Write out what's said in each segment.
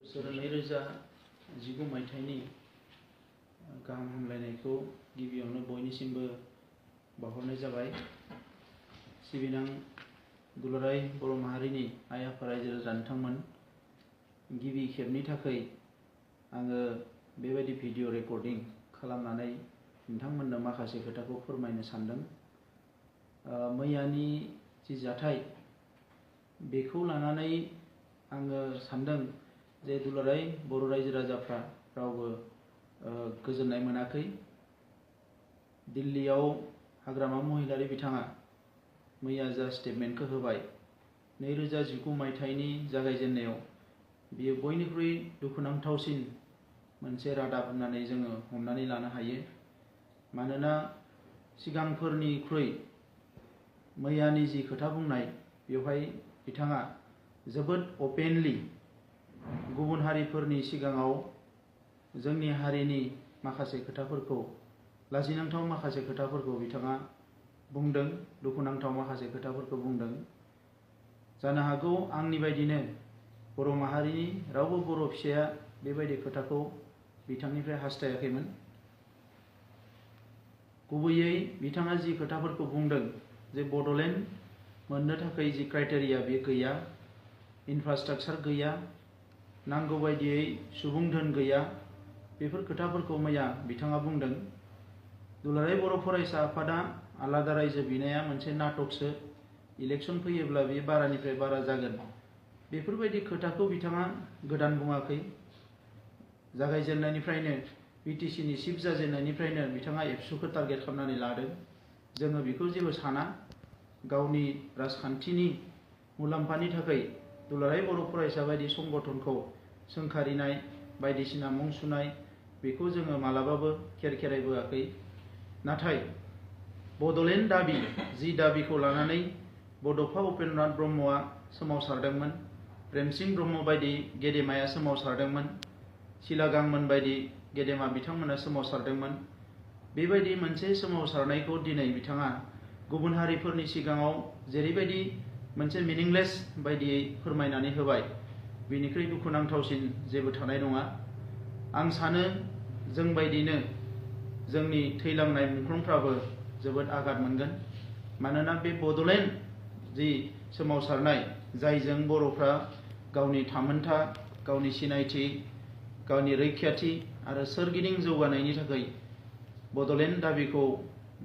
2019 मायथाइनि गाहाम हामलायनायखौ गिबियावनो बयनिसिमबो बावहरनाय जाबाय। सिबिनां दुलाराय बर' माहारिनि आइ आफा रायजो राजा नोंथांमोन, गिबि खेबनि थाखाय आङो बेबायदि भिडिअ रेकर्डिं खालामनानै नोंथांमोननो माखासे खोथाखौ फोरमायनो सानदों। मैयानि जि जाथाय बेखौ लानानै आङो सानदों जे दुलाराय बर' रायजो राजाफ्रा रावबो गोजोननाय मोनाखै। दिल्लीयाव हाग्रामा महिलारि बिथाङा मैया जा स्टेटमेन्टखौ होबाय, 2019 मायथाइनि जागायजेननायाव बियो बयनिख्रुइ दुखुनांथावसिन मोनसे रादाब होननानै जोङो हमनानै लानो हायो। मानोना सिगांफोरनिख्रुइ मैयानि जि खोथा बुंनाय, बेवहाय बिथाङा जोबोद अपेनलि गुबुन हारिफोरनि सिगाङाव जोंनि हारिनि माखासे खोथाफोरखौ, लाजिनांथाव माखासे खोथाफोरखौ बिथाङा बुंदों, दुखुनांथाव माखासे खोथाफोरखौ बुंदों। जानो हागौ आंनि बायदिनो बर' माहारिनि रावबो बर' फिसाया बेबायदि खोथाखौ बिथांनिफ्राय हास्थायाखैमोन। गुबैयै बिथाङा जि खोथाफोरखौ बुंदों जे बड'लेण्ड मोननो थाखाय जि क्राइटेरिया बे गैया, इनफ्रास्ट्राक्चार गैया, नांगौ बायदियै सुबुं धोन गैया, बेफोर खोथाफोरखौ मैया बिथाङा बुंदों। दुलाराय बर' फरायसा आफादा आलादा रायजो बिनाया मोनसे नाटकसो, इलेक्सन फैयोब्ला बे बारानिफ्राय बारा जागोन, बेफोरबायदि खोथाखौ बिथाङा गोदान बुङाखै। जागायजेननायनिफ्रायनो बिटिसिनि चिफ जाजेननायनिफ्रायनो बिथाङा एबसुखौ टारगेट खालामनानै लादों। जोङो बेखौ जेबो साना। गावनि राजखान्थिनि मुलाम्फानि थाखाय दुलाराय बर' फरायसा बायदि संगठनखौ सोंखारिनाय, बायदिसिना मुं सुनाय, बेखौ जोङो मालाबाबो खेरखेरायबोआखै। नाथाय बड'लेण्ड दाबि, जि दाबिखौ लानानै बड'फा उपेन्द्रनाथ ब्रह्मआ सोमावसारदोंमोन, प्रेमसिं ब्रह्म बायदि गेदेमाया सोमावसारदोंमोन, सिलागांमोन बायदि गेदेमा बिथांमोना सोमावसारदोंमोन। बेबायदि मोनसे सोमावसारनायखौ दिनै बिथाङा गुबुन हारिफोरनि सिगाङाव जेरैबायदि मोनसे मिनिंलेस बायदियै फोरमायनानै होबाय, बेनिख्रुइ दुखुनांथावसिन जेबो थानाय नङा। आं सानो जोंबायदिनो जोंनि थैलांनाय मुंख्लंफ्राबो जोबोद आघात मोनगोन। मानोना बे बड'लेण्ड जि सोमावसारनाय, जायजों बर'फ्रा गावनि थामोनथा, गावनि सिनायथि, गावनि रैखाथि आरो सोरगिदिं जौगानायनि थाखाय बड'लेण्ड दाबिखौ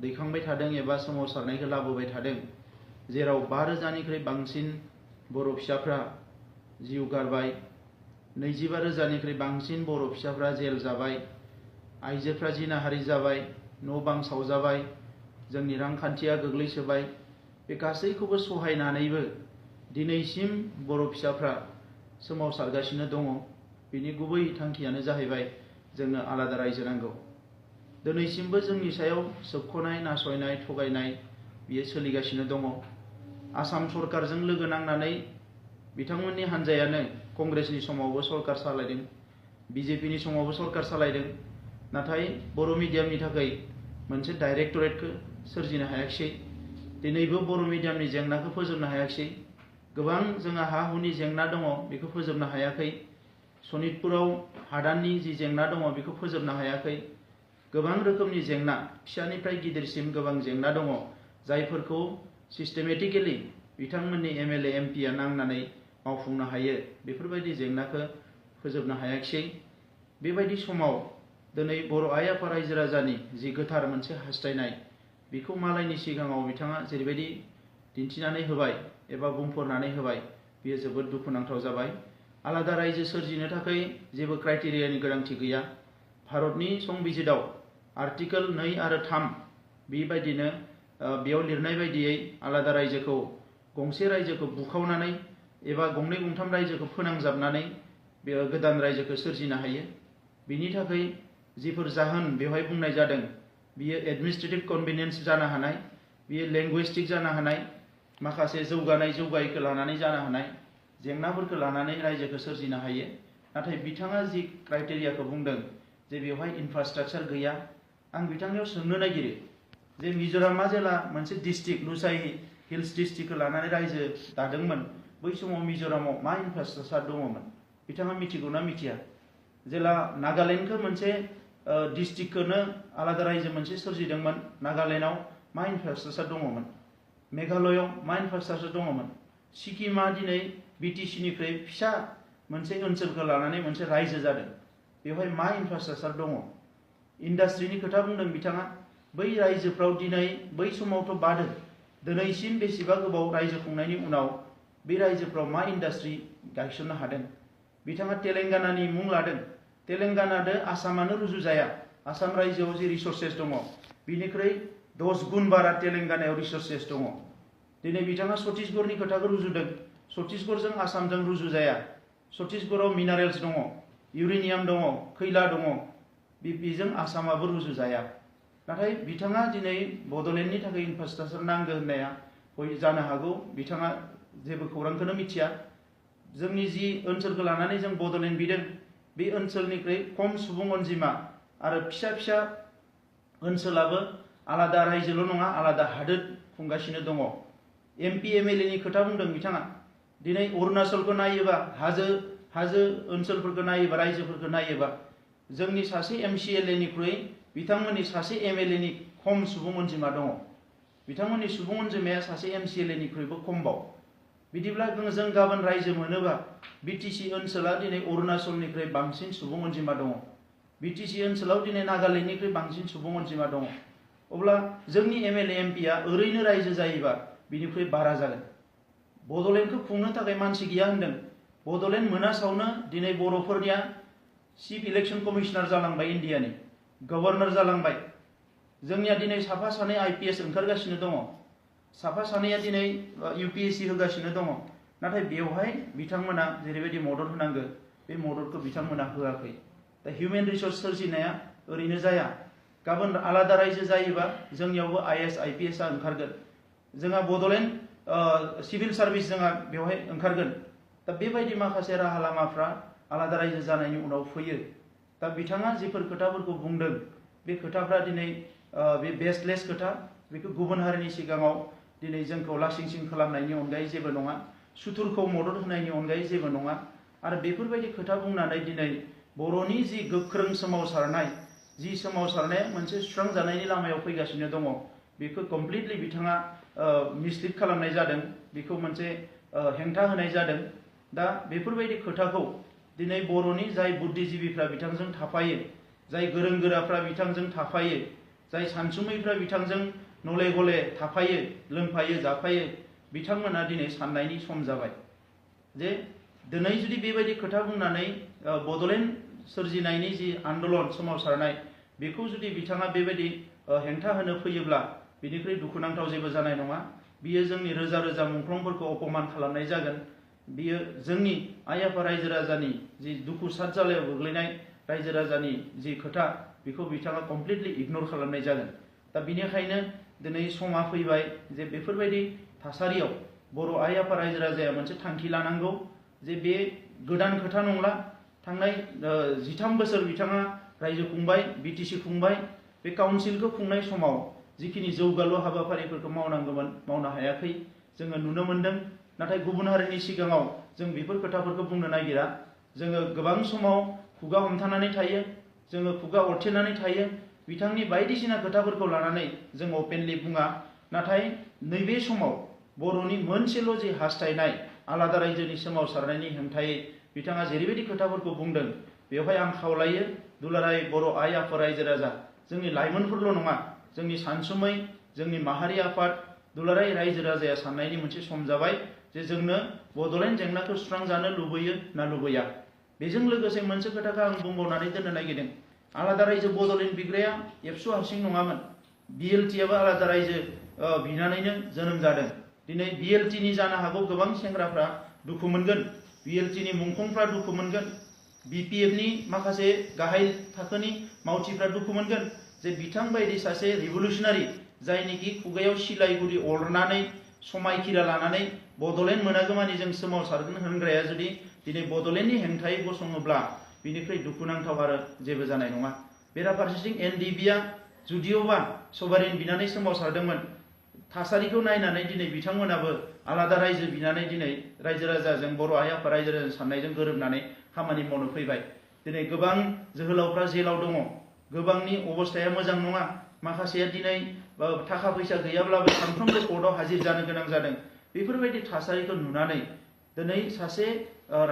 दैखांबाय थादों एबा सोमावसारनायखौ लाबोबाय थादों, जेराव 5,000निख्रुइ बांसिन बर' फिसाफ्रा जिउ गारबाय, 25,000निख्रुइ बांसिन बर' फिसाफ्रा जेल जाबाय, आइजोफ्रा जिनाहारि जाबाय, न' बां सावजाबाय, जोंनि रांखान्थिया गोग्लैसोबाय। बे गासैखौबो सहायनानैबो दिनैसिम बर' फिसाफ्रा सोमावसारगासिनो दङ। बिनि गुबै थांखियानो जाहैबाय जोंनो आलादा रायजो नांगौ। दिनैसिमबो जोंनि सायाव सोबख'नाय, नासयनाय, थगायनाय बियो सोलिगासिनो दङ। आसाम सरकारजों लोगो नांनानै बिथांमोननि हान्जायानो कंग्रेसनि समावबो सरकार सालायदों, बिजेपिनि समावबो सरकार सालायदों। नाथाय बर' मिडियामनि थाखाय मोनसे डाइरेक्टरेटखौ सोरजिनो हायाखिसै। दिनैबो बर' मिडियामनि जेंनाखौ फोजोबनो हायाखिसै। गोबां जोंहा हा हुनि जेंना दङ, बेखौ फोजोबनो हायाखै। सनितपुराव हादाननि जि जेंना दङ, बेखौ फोजोबनो हायाखै। गोबां रोखोमनि जेंना, फिसानिफ्राय गिदिरसिम गोबां जेंना दङ, जायफोरखौ सिस्टेमेटिकेलि बिथांमोननि एमएलए एमपिआ नांनानै मावफुंनो हायो। बेफोरबायदि जेंनाखौ फोजोबनो हायाखिसै। बेबायदि समाव दिनै बर' आइ आफा रायजो राजानि जि गोथार मोनसे हास्थायनाय, बेखौ मालायनि सिगाङाव बिथाङा जेरैबायदि दिन्थिनानै होबाय एबा बुंफोरनानै होबाय, बेयो जोबोद दुखुनांथाव जाबाय। आलादा रायजो सोरजिनो थाखाय जेबो क्राइटेरियानि गोनांथि गैया। भारतनि संबिजिताव आर्टिकोल 2 आरो 3 बेबायदिनो बेयाव लिरनाय बायदियै आलादा रायजोखौ, गंसे रायजोखौ बुखावनानै एबा गंनै गंथाम रायजोखौ फोनांजाबनानै बे गोदान रायजोखौ सोरजिनो हायो। बिनि थाखाय जिफोर जाहोन बेवहाय बुंनाय जादों, बियो एडमिनिस्ट्रेटिभ कनभिनियेन्स जानो हानाय, बियो लेंगुइस्टिक जानो हानाय, माखासे जौगायैखौ लानानै जानो हानाय, जेंनाफोरखौ लानानै रायजोखौ सोरजिनो हायो। नाथाय बिथाङा जि क्राइटेरियाखौ बुंदों जे बेवहाय इनफ्रास्ट्राक्चार गैया, आं बिथांनियाव सोंनो नागिरो जे मिज'रामा जेला मोनसे डिस्ट्रिक्ट, लुसाइ हिल्स डिस्ट्रिक्टखौ लानानै रायजो दादोंमोन, बै समाव मिज'रामाव मा इनफ्रास्ट्राक्चार दङमोन? बिथाङा मिथिगौना मिथिया जेला नागालेण्डखौ मोनसे डिस्ट्रिक्टखौनो आलादा रायजो मोनसे सोरजिदोंमोन नागालेण्डआव मा इनफ्रास्ट्राक्चार दङमोन मेघालयआव मा इनफ्रास्ट्राक्चार दङमोन सिक्किमा दिनै बिटिसिनिख्रुइ फिसा मोनसे ओनसोलखौ लानानै मोनसे रायजो जादों बेवहाय मा इनफ्रास्ट्राक्चार दङ इन्डास्ट्रिनि खोथा बुंदों बिथाङा बै रायजोफ्राव दिनै बै समावथ' बादों दिनैसिम बेसेबा गोबाव रायजो खुंनायनि उनाव बे रायजोफ्राव मा इन्डास्ट्रि गायसननो हादों बिथाङा तेलेंगानानि मुं लादों तेलेंगानादो आसामानो रुजुजाया आसाम रायजोआव जे रिसोर्सेस दङ बिनिख्रुइ 10 गुन बारा तेलेंगानायाव रिसोर्सेस दङ दिनै बिथाङा छत्तीसगढ़नि खोथाखौ रुजुदों छत्तीसगढ़जों आसामजों रुजुजाया छत्तीसगढ़आव मिनारेल्स दङ इउरेनियाम दङ खैला दङ बेजों आसामाबो रुजुजाया नाथाय बिथाङा दिनै बड'लेण्डनि थाखाय इनफ्रास्ट्राक्चार नांगौ होननाया जानो हागौ बिथाङा जेबो खौरांखौनो मिथिया जोंनि जि ओनसोलखौ लानानै जों बड'लेण्ड बिदों बे ओनसोलनिख्रुइ खम सुबुं अनजिमा आरो फिसा फिसा ओनसोलाबो आलादा रायजोल' नङा आलादा हादोर खुंगासिनो दङ एमपि एमएलए नि खोथा बुंदों बिथाङा दिनै अरुणाचलखौ नायोबा हाजो ओनसोलफोरखौ नायोबा रायजोफोरखौ नायोबा जोंनि सासे एमसिएलए निख्रुइ बिथांमोननि सासे एमएलए नि खम सुबुं अनजिमा दङ बिथांमोननि सुबुं अनजिमाया सासे एमसिएलए निख्रुइबो खमबाव बिदिब्ला जों गाबोन रायजो मोनोबा बिटिसि ओनसोला दिनै अरुणाचलनिख्रुइ बांसिन सुबुं अनजिमा दङ बिटिसि ओनसोलाव दिनै नागालेण्डनिख्रुइ बांसिन सुबुं अनजिमा दङ अब्ला जोंनि एमएलए एमपिआ ओरैनो रायजो जायोबा बिनिख्रुइ बारा जागोन बड'लेण्डखौ खुंनो थाखाय मानसि गैया होनदों बड'लेण्ड मोनासावनो दिनै बर'फोरनिया चिफ इलेक्शन कमिशनार जालांबाय इन्डियानि गवर्नर जालांबाय जोंनिया दिनै साफा सानै आइपिएस ओंखारगासिनो दङ साफा सानैया दिनै इउपिएससि होगासिनो दङ नाथाय बेवहाय बिथांमोना जेरैबायदि मदद होनांगौ बे मददखौ बिथांमोना होआखै दा हिउमेन रिसोर्स सोरजिनाया ओरैनो जाया गाबोन आलादा रायजो जायोबा जोंनियावबो आइएस आइपिएस आ ओंखारगोन जोंहा बड'लेण्ड सिभिल सार्भिस जोंहा बेवहाय ओंखारगोन दा बेबायदि माखासे राहा लामाफ्रा आलादा रायजो जानायनि उनाव फैयो दा बिथाङा जिफोर खोथाफोरखौ बुंदों बे खोथाफ्रा दिनै बे बेसलेस खोथा बेखौ गुबुन हारिनि सिगाङाव दिनै जोंखौ लासिंसिं खालामनायनि अनगायै जेबो नङा सुथुरखौ मदद होनायनि अनगायै जेबो नङा आरो बेफोरबायदि खोथा बुंनानै दिनै बर'नि जि गोख्रों सोमावसारनाय जि सोमावसारनाया मोनसे सुस्रांजानायनि लामायाव फैगासिनो दङ बेखौ कमप्लिटलि बिथाङा मिसलिड खालामनाय जादों बेखौ मोनसे हेंथा होनाय जादों दा बेफोरबायदि खोथाखौ दिनै बर'नि जाय बुद्धिजीबिफ्रा बिथांजों थाफायो जाय गोरों गोराफ्रा बिथांजों थाफायो जाय सानसुमैफ्रा बिथांजों नले गले थाफायो लोंफायो जाफायो बिथांमोना दिनै साननायनि सम जाबाय जे दिनै जुदि बेबायदि खोथा बुंनानै बड'लेण्ड सोरजिनायनि जि आन्दलन सोमावसारनाय बेखौ जुदि बिथाङा बेबायदि हेंथा होनो फैयोब्ला बिनिख्रुइ दुखुनांथाव जेबो जानाय नङा बियो जोंनि रोजा रोजा मुंख्लंफोरखौ अपमान खालामनाय जागोन बियो जोंनि आइ आफा रायजो राजानि जि दुखु सात जालायाव गोग्लैनाय रायजो राजानि जि खोथा बेखौ बिथाङा कमप्लिटलि इगनर खालामनाय जागोन दा बिनिखायनो दिनै समा फैबाय जे बेफोरबायदि थासारियाव बर' आइ आफा रायजो राजाया मोनसे थांखि लानांगौ जे बे गोदान खोथा नंला थांनाय 13 बोसोर बिथाङा रायजो खुंबाय बिटिसि खुंबाय बे काउन्सिलखौ खुंनाय समाव जिखिनि जौगालु हाबाफारिफोरखौ मावनांगौमोन मावनो हायाखै जोङो नुनो मोन्दों नाथाय गुबुन हारिनि सिगाङाव जों बेफोर खोथाफोरखौ बुंनो नागिरा जोङो गोबां समाव खुगा हमथानानै थायो जोङो खुगा अरथेनानै थायो बिथांनि बायदिसिना खोथाफोरखौ लानानै जों अपेनलि बुङा नाथाय नैबे समाव बर'नि मोनसेल' जि हास्थायनाय आलादा रायजोनि सोमावसारनायनि हेंथायै बिथाङा जेरैबायदि खोथाफोरखौ बुंदों बेवहाय आं खावलायो दुलाराय बर' आइ आफा रायजो राजा जोंनि लाइमोनफोरल' नङा जोंनि सानसुमै जोंनि माहारि आफाद दुलाराय रायजो राजाया साननायनि मोनसे सम जाबाय जे जोंनो बड'लेण्ड जेंनाखौ सुस्रांजानो लुबैयो ना लुबैया बेजों लोगोसे मोनसे खोथाखौ आं बुंबावनानै दोननो नागिरदों आलादा रायजो बड'लेण्ड बिग्राया एबसु हारसिं नङामोन बिएलटिआबो आलादा रायजो बिनानैनो जोनोम जादों दिनै बिएलटिनि जानो हागौ गोबां सेंग्राफ्रा दुखु मोनगोन बिएलटिनि मुंख्लंफ्रा दुखु मोनगोन बिपिएफनि माखासे गाहाय थाखोनि मावथिफ्रा दुखु मोनगोन जे बिथां बायदि सासे रिभलुसनारि जायनिखि खुगायाव सिलाइ गुदि अरनानै समायखिरा लानानै बड'लेण्ड मोनागौमानि जों सोमावसारगोन होनग्राया जुदि दिनै बड'लेण्डनि हेंथायै गसङोब्ला बिनिफ्राय दुखुनांथाव आरो जेबो जानाय नङा बेराफारसेथिं एनडिबिआ जुदिअबा सभारेन बिनानै सोमावसारदोंमोन थासारिखौ नायनानै दिनै बिथांमोनाबो आलादा रायजो बिनानै दिनै रायजो राजाजों बर' आइ आफा रायजो राजाजों साननायजों गोरोबनानै खामानि मावनो फैबाय। दिनै गोबां जोहोलावफ्रा जेलाव दङ, गोबांनि अबस्थाया मोजां नङा, माखासेया दिनै थाखा फैसा गैयाब्लाबो सानफ्रोमबो कर्टआव हाजिर जानो गोनां जादों। बेफोरबायदि थासारिखौ नुनानै दिनै सासे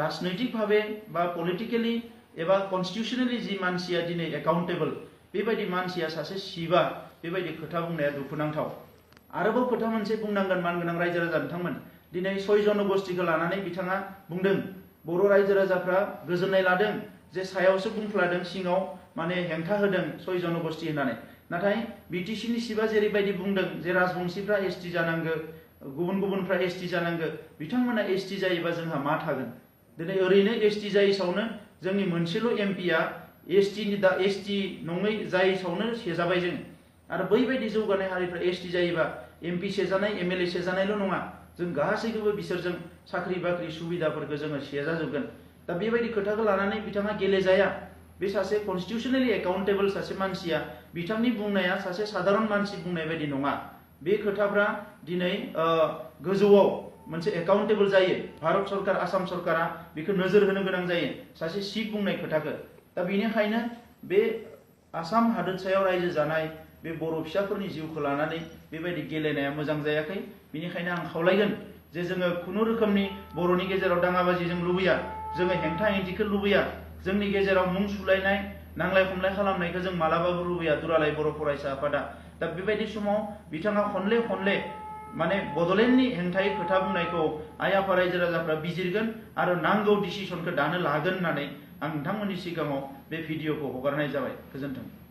राजनैतिक भावे बा पलिटिकेलि एबा कन्स्टिटिउसनेलि जि मानसिया दिनै एकाउन्टेबल, बेबायदि मानसिया सासे सिबा, बेबायदि खोथा बुंनाया दुखुनांथाव। आरोबाव खोथा मोनसे बुंनांगोन मानगोनां रायजो राजा बिथांमोन, दिनै 6 जनगोष्ठीखौ लानानै बिथाङा बुंदों बर' रायजो राजाफ्रा गोजोननाय लादों जे सायावसो बुंफ्लादों, सिङाव माने हेंथा होदों 6 जनगोष्ठी होननानै। नाथाय बिटिसिनि सिबा जेरैबायदि बुंदों जे राजबंशीफ्रा एसटि जानांगौ, गुबुन गुबुनफ्रा एसटि जानांगौ, बिथांमोना एसटि जायोबा जोंहा मा थागोन? दिनै ओरैनो एसटि जायैसावनो जोंनि मोनसेल' एमपिया एसटि नङै जायैसावनो सेजाबाय जों। आरो बैबायदि जौगानाय हारिफ्रा एसटि जायोबा एमपि सेजानाय, एमएलए सेजानायल' नङा, जों गासैखौबो बिसोरजों साख्रि बाख्रि सुबिदाफोरखौ जोङो सेजाजोबगोन। दा बेबायदि खोथाखौ लानानै बिथाङा गेलेजाया। बे सासे कन्स्टिटिउसनेलि एकाउन्टेबल सासे मानसिया, बिथांनि बुंनाया सासे साधारन मानसि बुंनाय बायदि नङा। बे खोथाफ्रा दिनै गोजौआव मोनसे एकाउन्टेबल जायो। भारत सरकार, आसाम सरकारा बेखौ नोजोर होनो गोनां जायो, सासे चिफ बुंनाय खोथाखौ। दा बेनिखायनो बे आसाम हादोरसायाव रायजो जानाय बे बर' फिसाफोरनि जिउखौ लानानै बेबायदि गेलेनाया मोजां जायाखै। बेनिखायनो आं खावलायगोन जे जोङो खुनु रोखोमनि बर'नि गेजेराव दाङाबाजि जों लुबैया, जोङो हेंथा हेंथिखौ लुबैया, जोंनि गेजेराव मुं सुलायनाय, नांलाय खमलाय खालामनायखौ जों मालाबाबो लुबैया दुलाराय बर' फरायसा आफादा। दा बेबायदि समाव बिथाङा खनले खनले माने बड'लेण्डनि हेंथायै खोथा बुंनायखौ आइ आफा रायजो राजाफ्रा बिजिरगोन आरो नांगौ डिसिसनखौ दानो लागोन होननानै आं नोंथांमोननि सिगाङाव बे भिडिअखौ हगारनाय जाबाय। गोजोन्थों।